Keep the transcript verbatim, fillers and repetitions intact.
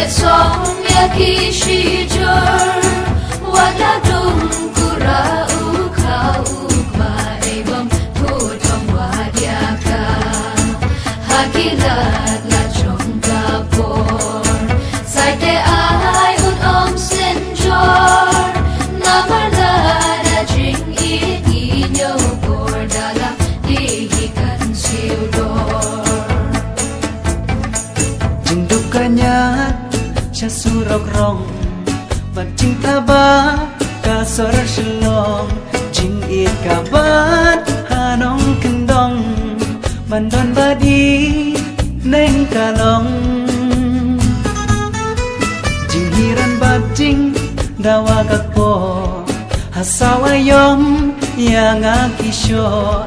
Song ïa ki shijur, wat la dung kura u khaw u kma, ei bym thut bym wad ïa ka. Ha ki lad la jong ka por, sa te ai un ong synjor, namar lada jingïeit ngi ñiew por, da lam di hi kan siew dor. Jingduk ka ñiad sha surok rong, bad jingtaba ka sor Shillong, jingïeit ka bat ha nongkyndong, ban don bad i neng ka long. Jinghiran bad jingdawa ka kpoh, ha sawa ïom ïa nga ki shoh,